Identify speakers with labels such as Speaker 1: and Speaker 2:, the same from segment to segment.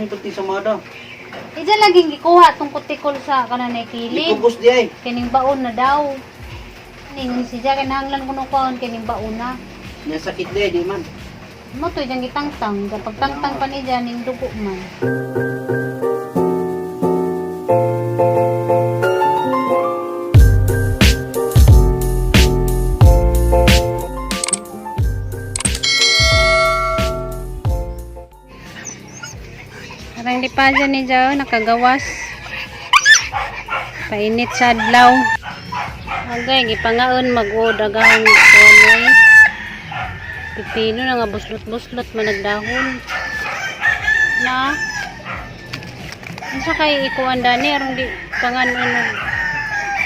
Speaker 1: Anong pati sa mada?
Speaker 2: Ija laging gikuha tong kutikol sa kanang kilid.
Speaker 1: Ikugos di ay.
Speaker 2: Kining baon na daw. Ningon si Jack, kinahanglan ko nung kuhaon kining baon na.
Speaker 1: Nasakit di ay, di man.
Speaker 2: Mo to diyang gitangtang. Pagtangtang pa ni dyan, ning dugo man. Parang di pa dyan ni Jao, nakagawas. Painit sa adlaw. Agay, gipangaon mag-uod agahong kunoy. Pipino na nga buslot-buslot managdahon. Na. Unsa kay ikuan dani aron di panganon og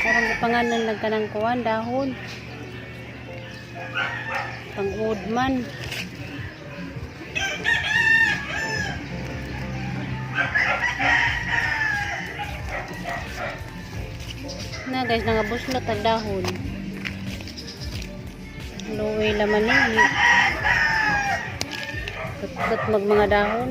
Speaker 2: aron di panganon nagkanang kuan dahon. Pang-uod man. Na guys, nangabuslot ang dahon. Luwi laman ni. Tutot mag mga dahon.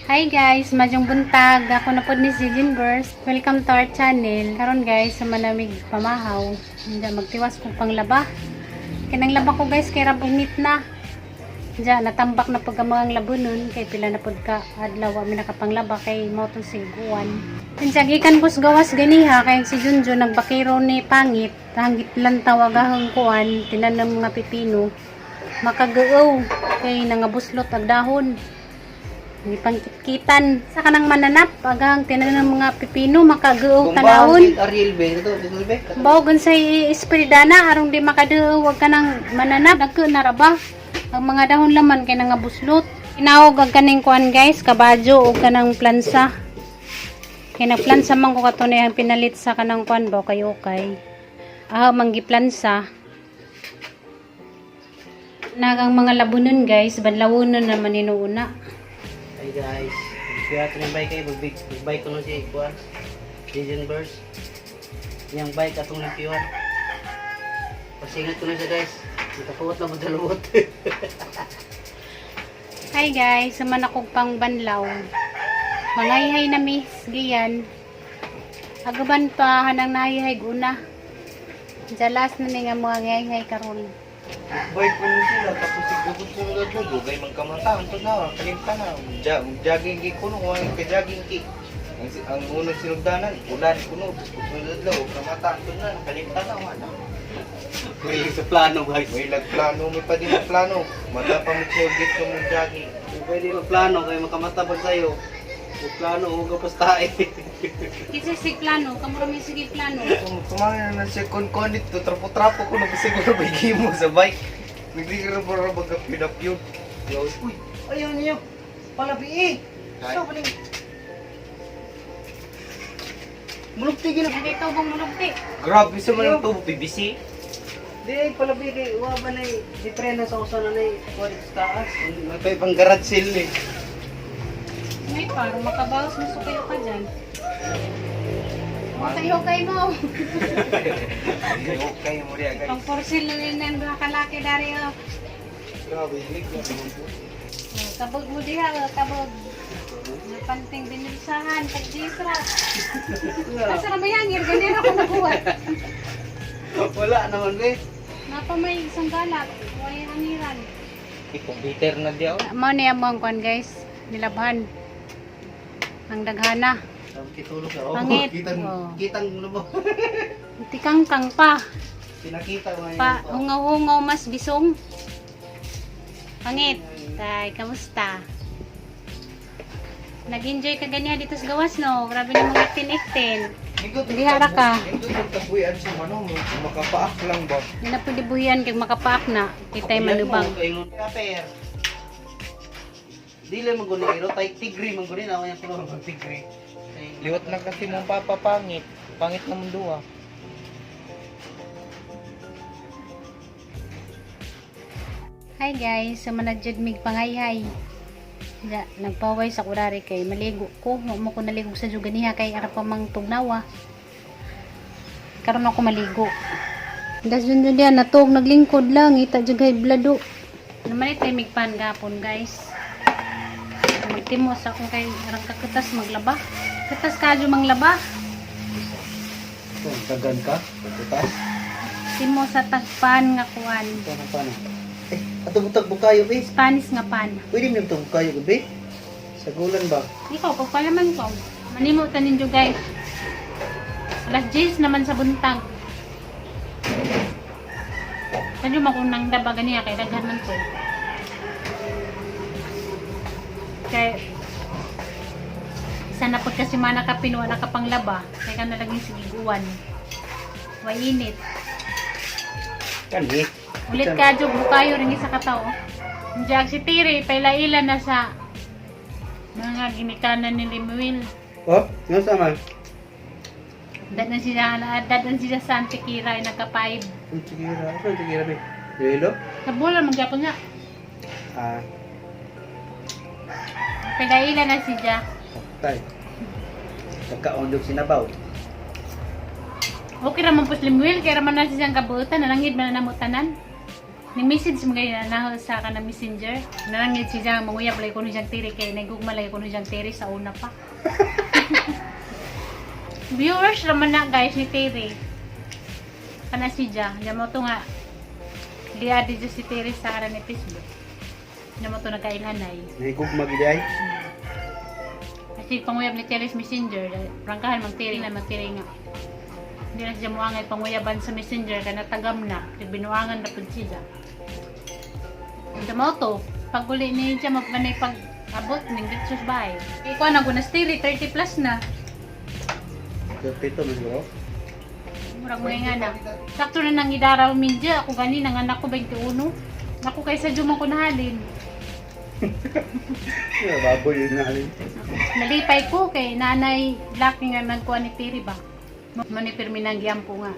Speaker 2: Hi guys, madyong buntag. Ako na pod ni si Jinverse. Welcome to our channel. Karon guys, sa manamig pamahaw. Hindi magtiwas kong panglaba. Kanang laba ko guys, kay rabunit na. Diya, natambak na pag ang mga labunon kay pila na pud ka adlaw wa mi nakapanglaba kay mao tong siguan. Diya gikan ko sa gawas ganiha kay si Junjun nagbakiro ni pangit, hanggit lang tawagahong kuan tinanom mga pipino. Makagaaw kay nangabuslot ang dahon. Gipangkitkitan sa kanang mananap agang tinanom mga pipino makagaaw tanawon.
Speaker 1: Ariel be, ito, ito be.
Speaker 2: Bawgan sa i-spray-dana arong di makadeo wag ka nang mananap nagko na ra ba ang mga dahon laman kay nangabuslot. Tinawag ang kaning kuan guys, kabadyo og kanang plansa. Kay nagplansa man ko katunay ang pinalit sa kanang kuan ba kay okay. Ah, manggiplansa. Nagang mga labunon guys, banlawonon naman inuuna.
Speaker 1: Hi guys. Kuya ito yung bike ay, big bike ko na siya ikuan. Vision Burst. Yang bike atong limpiwan. Pasingat ko na siya guys. Nakapuot na mo dalawot.
Speaker 2: Hi guys, sama na kog pang banlaw. Mangayhay na miss, giyan. Agaban pa hanang nahihay guna. Jalas na ni nga mga ngayhay karon.
Speaker 3: Bike ko na sila, tapos sigubot sa mga dugo, kay magkamata, anto na, kalimta na, jogging ki kuno, kuha ka jogging ki. Ang unang sinugdanan, ulan kuno, sunod adlaw, kamata, anto na, kalimta na, wala.
Speaker 1: May sa plano guys.
Speaker 3: May lagplano, may pa din plano, mata pa mo siya git mo jogging.
Speaker 1: Kung pwede magplano kay makamata pag sayo. Magplano huwag ka pastae.
Speaker 2: Kinsa sig plano, kamo ra may sige plano.
Speaker 3: Kung kumangin na siya kon kon dito, trapo-trapo ko na siguro may mo sa bike. Nagligro ba ra baga pinapyun.
Speaker 1: Uy, ayaw niyo. Palabi eh. So, paling. Mulugti gina.
Speaker 2: Hindi ikaw bang mulugti?
Speaker 3: Grabe sa man ang tubo, PVC.
Speaker 1: Di ay palabi kay wa ba nay di preno sa usa na nay kuan sa taas.
Speaker 3: May pa ibang garage sale eh.
Speaker 2: May paro makabawas mo sukayo ka dyan. Okay, mo.
Speaker 3: Okay mo riya guys.
Speaker 2: Pang porcel na rin ang mga kalaki dari oh.
Speaker 3: Grabe, hilig na naman po.
Speaker 2: Oh, tabog mo diha, oh, tabog. Napanting binilsahan, pagdisra. Asa na ba yan? Ganyan ako nabuhat.
Speaker 1: Wala naman be.
Speaker 2: Napa may isang galak. Way hangiran.
Speaker 3: I-computer na diya. oh.
Speaker 2: Mao niya mo ang kuan guys. Nilabhan. Ang daghana.
Speaker 1: Sabi kitulog ka. Oh,
Speaker 2: Pangit.
Speaker 3: Kitang,
Speaker 2: Oh.
Speaker 1: kitang ano mo.
Speaker 2: Tikangkang pa.
Speaker 1: Pinakita mo
Speaker 2: Pa hungaw-hungaw mas bisong. Pangit. Tay, kamusta? Nag-enjoy ka ganyan dito sa gawas no? Grabe na mga iktin-iktin. Dihara ka.
Speaker 3: Nindot ang tabuyan sa mano mo. Makapaak lang ba?
Speaker 2: Hindi na pwede buhian kay makapaak na. Kita'y manubang.
Speaker 1: Kaper. Dili man guni iro tay tigri man guni na yang kulor ng tigri.
Speaker 3: Liwat lang kasi mong papapangit. Pangit na mong duwa.
Speaker 2: Hi guys, sa manadjud mig pangayhay. Ja, nagpaway sa kurari kay maligo ko. Wa mo ko naligo sa juganiha kay ara pa mang tugnawa. Karon ako maligo. Das jud jud diyan natog naglingkod lang ita jud kay blado. Namalit tayo migpan gapon, guys. Magtimos ako kay arang kakutas maglaba. Katas kadyo manglaba.
Speaker 1: Ito, tagan ka. Pagkutas.
Speaker 2: Timo sa tagpan nga kuan.
Speaker 1: Ito na paano. Eh, ato butag bukayo eh.
Speaker 2: Spanish nga pan.
Speaker 1: Pwede mo itong bukayo gabi. Sa gulan ba?
Speaker 2: Ikaw, pagpalaman ko. Manimo ta ninyo, guys. Alas 10 naman sa buntag. Kadyo makunang daba ganiya kay daghan man ko. Kay isa na pagkasimana ka pinuha na ka panglaba kay ka na laging sigiguan. Way init.
Speaker 1: Kani.
Speaker 2: Ulit ka jud bukayo rin isa ka tao. Diyan si Tiri paila-ila na sa mga ginikanan ni Limuel.
Speaker 1: Oh, nga sa man.
Speaker 2: Dadan siya sa Antikira ay nagka-5.
Speaker 1: Ang tikira. Ano ang tikira be? Lelo?
Speaker 2: Sa bola magyapon nga.
Speaker 1: Ah,
Speaker 2: Pagaila na siya.
Speaker 1: tay. Pagkaondog sinabaw.
Speaker 2: Okay raman po si Limuel, kaya raman na siyang kabuutan, nalangid man na namutanan. Ni message mo ganyan na sa ka na messenger. Nalangid siya manguyab lagi kuno siyang tiri kay nagugma lagi kuno siyang tiri sa una pa. Viewers raman na guys ni Tiri. Kana siya, diyan mo to nga diya di si Tiri sa karan ni Facebook. Diyan mo to nagkailhanay.
Speaker 1: Nahigugma gid ay.
Speaker 2: Kasi panguyab ni Teres Messenger, prangkahan magtiri na magtiri nga. Hindi na siya muangay panguyaban sa Messenger kaya natagam na, kaya binuangan na pud siya. Ito mo to, pag uli ni siya mapanay pag abot ning diretso sa bahay. Ikaw na gunas tiri 30 plus na.
Speaker 1: 32 man siguro.
Speaker 2: Murag mo nga na. Sakto na nang idaraw minja, ako gani nang anak ko 21. Ako kaysa juman ko nahalin.
Speaker 1: Yeah, baboy yun na alin.
Speaker 2: Nalipay ko kay nanay laki nga nagkuha ni Tiri ba. Mo ni pirmi nang giyampo nga.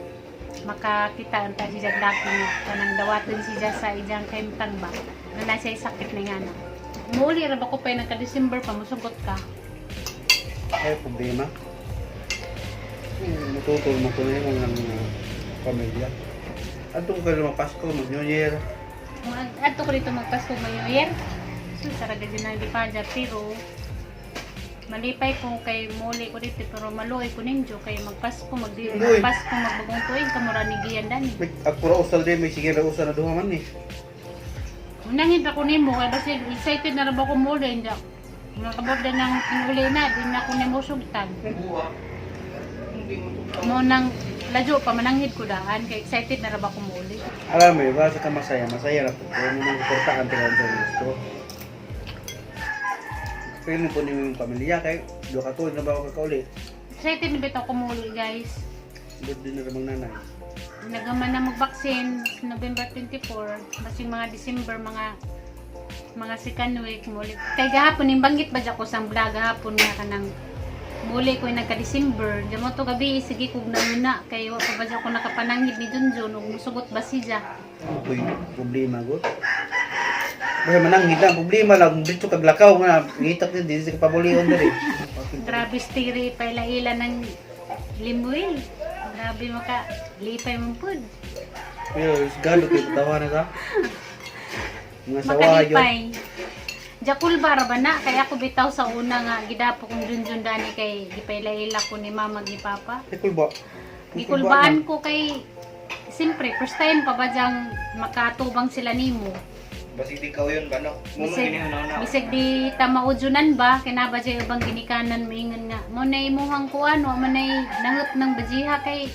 Speaker 2: Makakita ang ta siya laki nga kanang dawaton siya sa ijang kahimtang ba. Nga na siya sakit ni nga na. Muuli ra ba ko pa nagka December pa musugot ka.
Speaker 1: Ay, problema. Matutol mo ko na yun ang pamilya. Ato ko kayo Pasko, mag New Year.
Speaker 2: Kung adto ko dito magpasko ngayong year. So saraga din ang lipadya pero malipay ko kay muli ko dito pero maluoy ko ninyo kay magpasko magdi
Speaker 1: Uy.
Speaker 2: magpasko magbagong tuig kamura ni giyan dani.
Speaker 1: May, ako ra usal din, may sige ra usal na duha man eh.
Speaker 2: Unangin ako nimo kay basi excited na ra ba ko muli hindi. Nakabot din ng uli na di na ako nimo sugtan.
Speaker 3: Buwa. Hindi mo to.
Speaker 2: Mo nang ladyo pa mananghid ko daan kay excited na ra ba ko muli.
Speaker 1: Alam mo, ba sa ka masaya, masaya ra po. Kung mo nang suportahan pero ang gusto. Feeling po ninyo yung pamilya kay do ka tuod na ba ako kakauli.
Speaker 2: Excited na bitaw ko muli, guys.
Speaker 1: Birthday na ramang nanay.
Speaker 2: Nagaman na mag-vaccine November 24, basing mga December mga mga second week muli. Kay gahapon ning banggit ba ko sa vlog gahapon nga kanang muli ko nagka December. Di mo to gabi sige kog nanguna kay wa pa ba ko nakapananghid ni Junjun ug musugot ba siya.
Speaker 1: Uy, problema god. Basta mananghid lang, problema lang, dito kag lakaw nga, ngitak din, dito ka pabulion diri.
Speaker 2: Grabe stiri paila-ila ng Limuel. Grabe maka lipay mong pud.
Speaker 1: Pero galo kay tawa na sa. Mga sawa yun.
Speaker 2: Makalipay. Jakul bara ba na? Kaya ako bitaw sa una nga gidapo kong junjun dani kay gipaila-ila ko ni mama ni papa.
Speaker 1: Ikulba.
Speaker 2: Gikulbaan ko kay siyempre first time pa ba diyang makatubang sila nimo.
Speaker 3: Basig di ka yun ba no? Mo man
Speaker 2: Bisag,
Speaker 3: gini na.
Speaker 2: bisag di ta maujunan ba kinaba dyan ubang ginikanan moingon nga mo na imuhang kuan wa man nay nangot ng bajiha kay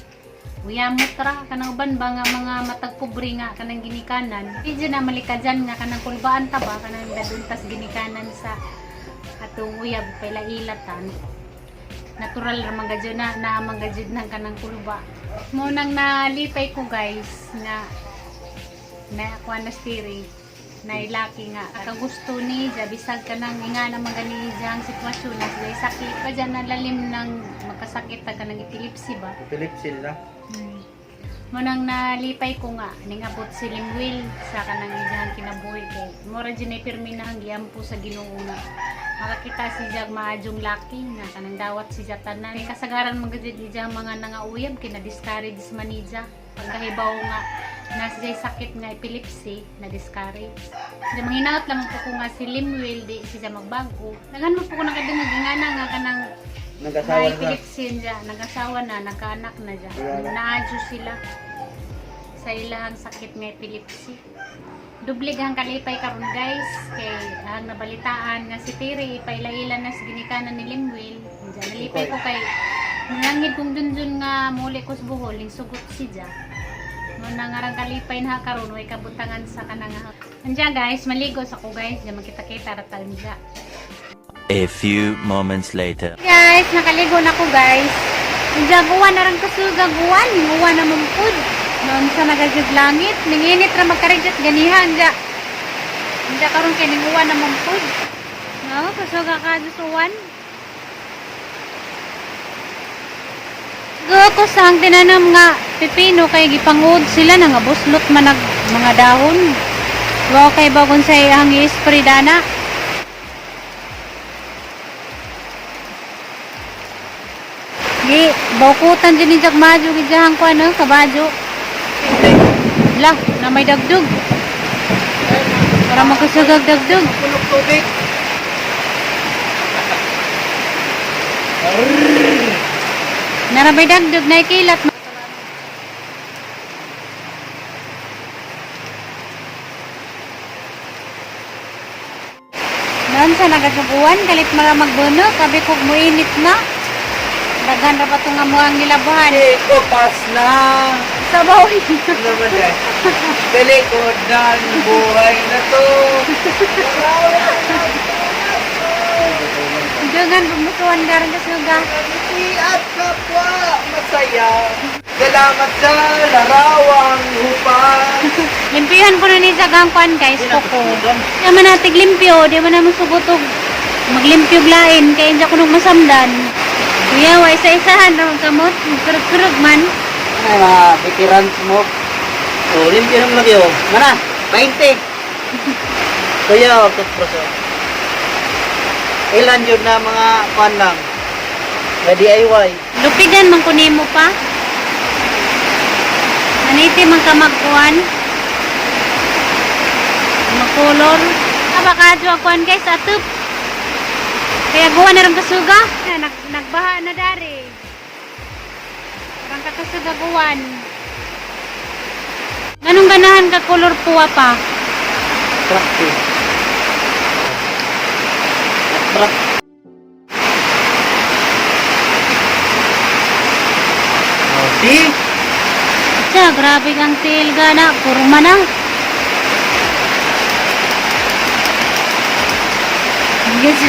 Speaker 2: uyamot ra kanang uban ba nga mga matag pobre nga kanang ginikanan di dyan na malikajan nga kanang kulbaan ta ba kanang daduntas ginikanan sa atong uyab paila-ilatan natural ra man gadyo na naa man gadyo ng kanang kulba mo nang nalipay ko guys nga na kuan na stiri na ilaki nga kagusto ni ja bisag ka nang inga na magani ang sitwasyon na sila sakit pa dyan nalalim ng magkasakit ta ka ng epilepsy ba.
Speaker 1: Epilepsy nila.
Speaker 2: Mo nang nalipay ko nga ning abot si Limwil sa kanang iyang kinabuhi ko. Mura jud ay pirmi na ang giampo sa Ginoo nga makakita si Jag maadjong laki nga kanang dawat si tanan. Kay kasagaran man gud ija mga nangauyab kina discourage man ija pagkahibaw nga Nasa siya sakit nga epilepsy na discourage. Di manghinaot lamang po ko nga si Limwell di siya magbago. Daghan mo po ko nakadungog ingana nga kanang
Speaker 1: Nag-asawa
Speaker 2: na
Speaker 1: na.
Speaker 2: epilepsy niya, nag-asawa na, nagkaanak na siya.
Speaker 1: Wala.
Speaker 2: Naadyo sila sa ilahang sakit nga epilepsy. Dublig ang kalipay karon guys kay ang nabalitaan nga si Tiri ipaila-ila na sa ginikanan ni Limwil. Diyan nalipay ko kay nangangid kong dunjun nga muli ko sa Bohol ning sugot siya. Mo nangarang kalipay na karon way kabutangan sa kanang. Andiya guys, maligo sa ko guys, diyan magkita-kita ra ta andiya.
Speaker 4: A few moments later.
Speaker 2: Guys, nakaligo na ko guys. Jaguan na rin kasuga guwan, nguwa na mong pud. Noon sa nagajug langit, ninginit ra magkarigit ganihan ja. Hindi karon kay ninguwa na mong pud. No, kasuga ka suwan. Go ko sa ang tinanam nga pipino kay gipangud sila na nga buslot man nag mga dahon. Wa kay bagon sa iyang i-spray dana. Gi, bawkutan dyan ni Jack Majo, gidyahan ko ano, kabajo. La, na may dagdug. Para magkasugag dagdug.
Speaker 3: Kulok tubig.
Speaker 2: Nara may dagdug, naikilat. Noon sa nagasubuan, kalit mga magbuno, kabi kog muinit na. Daghan ra pa itong amuang nilabuhan.
Speaker 3: Ko pas na.
Speaker 2: Sabaw.
Speaker 3: Ano ba dyan? Sa likod ng buhay na to.
Speaker 2: Dugan, bumusuan garan kasuga.
Speaker 3: Ngiti at kapwa masaya. Salamat sa larawang hupa.
Speaker 2: Limpihan ko na ni sa gangkwan guys, koko. Di man natig limpyo, di man naman sugotog. Maglimpyo lain, kay hindi ako nung masamdan. Kuya, wa isa-isahan ra kamot, kurug-kurug man.
Speaker 1: Ano yung mga veterans mo? Oh, limpyo naman lagi oh. Mana? 20. Kuya, oh, toothbrush oh. Ilan yun na mga kuan lang? Mga DIY.
Speaker 2: Lupigan man kunimo pa. Maniti man ka magkuan. Makulor. Abakadyo akuan guys, atop. Kaya guwa na rin kasuga. Nagbaha na dari. Parang kakasuga guwan. Anong ganahan ka color puwa pa?
Speaker 1: Attractive. Attract.
Speaker 3: Oh, see?
Speaker 2: Siya, grabe kang tiil gana. Kurma na. Yes.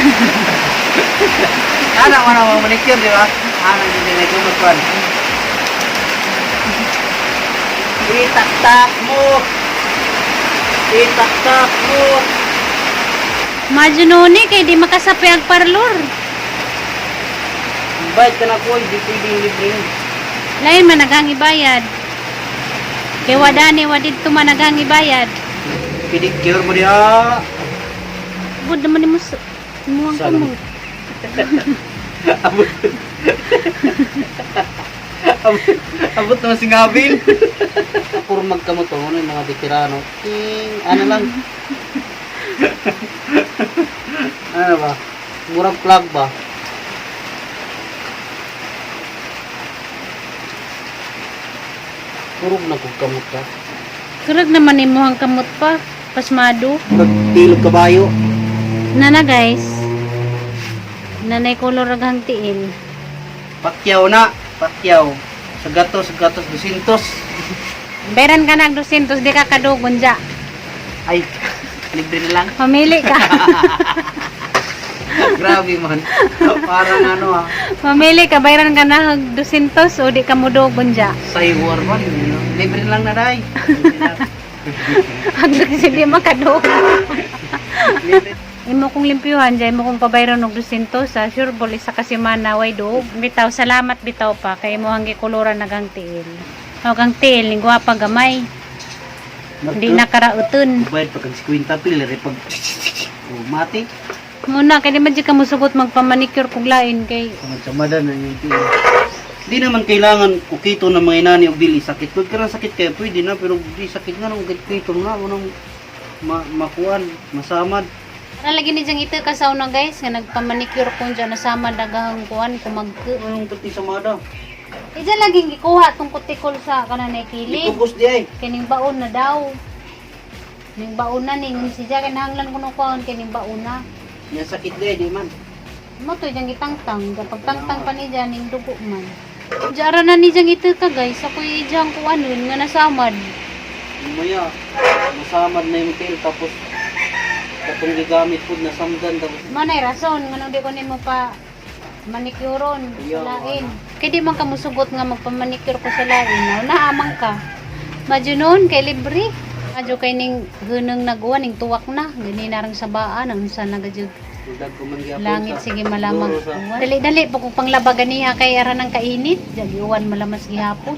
Speaker 1: Ana, mana mga manicure, di ba? Ana, hindi na ito magkuan. Itaktak mo! Itaktak mo!
Speaker 2: Majununi kay di makasapi ang parlor.
Speaker 1: Bayad ka na ko, hindi pwedeng libre yun.
Speaker 2: Lain man nagang ibayad. Kay wadani wadidto man nagang ibayad.
Speaker 1: Pedicure mo diha.
Speaker 2: Bud naman nimo sa imuhang
Speaker 1: Saan?
Speaker 2: kamot.
Speaker 1: Abot. Abot, abot naman si Ngabil. Puro magkamot oh, ano yung mga veterano. Ting, ano lang. Ano ba? Murag plug ba? Purog na kog kamot ka.
Speaker 2: Kurog naman imuhang kamot pa. Pasmado.
Speaker 1: Nagtilog kabayo.
Speaker 2: Nana guys. Nanay kolor aghang tiil.
Speaker 1: Pakyaw na, pakyaw. Sa gatos, sa gatos, 200.
Speaker 2: Bayaran ka nag 200 di ka kadugon ja.
Speaker 1: Ay, libre na lang.
Speaker 2: Mamili ka.
Speaker 1: Grabe man. Parang ano ah.
Speaker 2: Mamili ka bayaran ka na 200 o di ka mudugon ja.
Speaker 1: Saywar man. You know? Libre na lang na day. Libre na.
Speaker 2: Hagdag si di makadugon.
Speaker 1: Libre.
Speaker 2: Imo kong limpyuhan dyan, imo kong pabayron og 200 sa sure ball isa ka semana way dog. Bitaw salamat bitaw pa kay imo ang gikuluran nagang tiil. Og ang tiil ning gwapa gamay, di na karauton.
Speaker 1: Bayad pag ang 50 pil, re pag oh, mati.
Speaker 2: Muna kay di man jud ka mosugot magpamanicure kog lain kay
Speaker 1: Samad-samadan na yung tiil. Di naman kailangan ukito ng mga inani og dili sakit. Kung karang sakit kaya pwede na, pero di sakit nga nung ukito nga unang makuan, masamad.
Speaker 2: Ara lagi ni diyang ito kasaw na, guys, nga nagpamanicure ko dyan nasama dagahang kuan kumagke.
Speaker 1: Anong pati samada?
Speaker 2: Ija laging gikuha tong kutikol sa kananay kilid.
Speaker 1: Ikugos di ay.
Speaker 2: Kining baon na daw. Ning baon na ningon si Jack kinahanglan ko kuhaon kining baon na.
Speaker 1: Nya sakit di ay di man.
Speaker 2: Mo to diyang gitangtang, pagtangtang pa ni dyan ning dugo man. Diyan na ni diyang ito ka, guys, ako ijang kuanon nga nasamad.
Speaker 1: Maya masamad na yung tail tapos katong gigamit pud na samdan tapos
Speaker 2: Manay rason nganong di ko nimo pa manikyuron sa
Speaker 1: Iya,
Speaker 2: lain. Kay di man ka musugot nga magpamanicure ko sa lain. Now, naamang ka. Madyo noon kay libre. Madyo kay ning hunong naguan ning tuwak na. Gani narang sabaan ang unsa nagadyog
Speaker 1: dag ko man gyapon
Speaker 2: langit
Speaker 1: sa
Speaker 2: sige malamang.
Speaker 1: siguro sa
Speaker 2: Dali dali po kung panglaba ganiha kay ara ng kainit. Jagiwan malamas gihapon.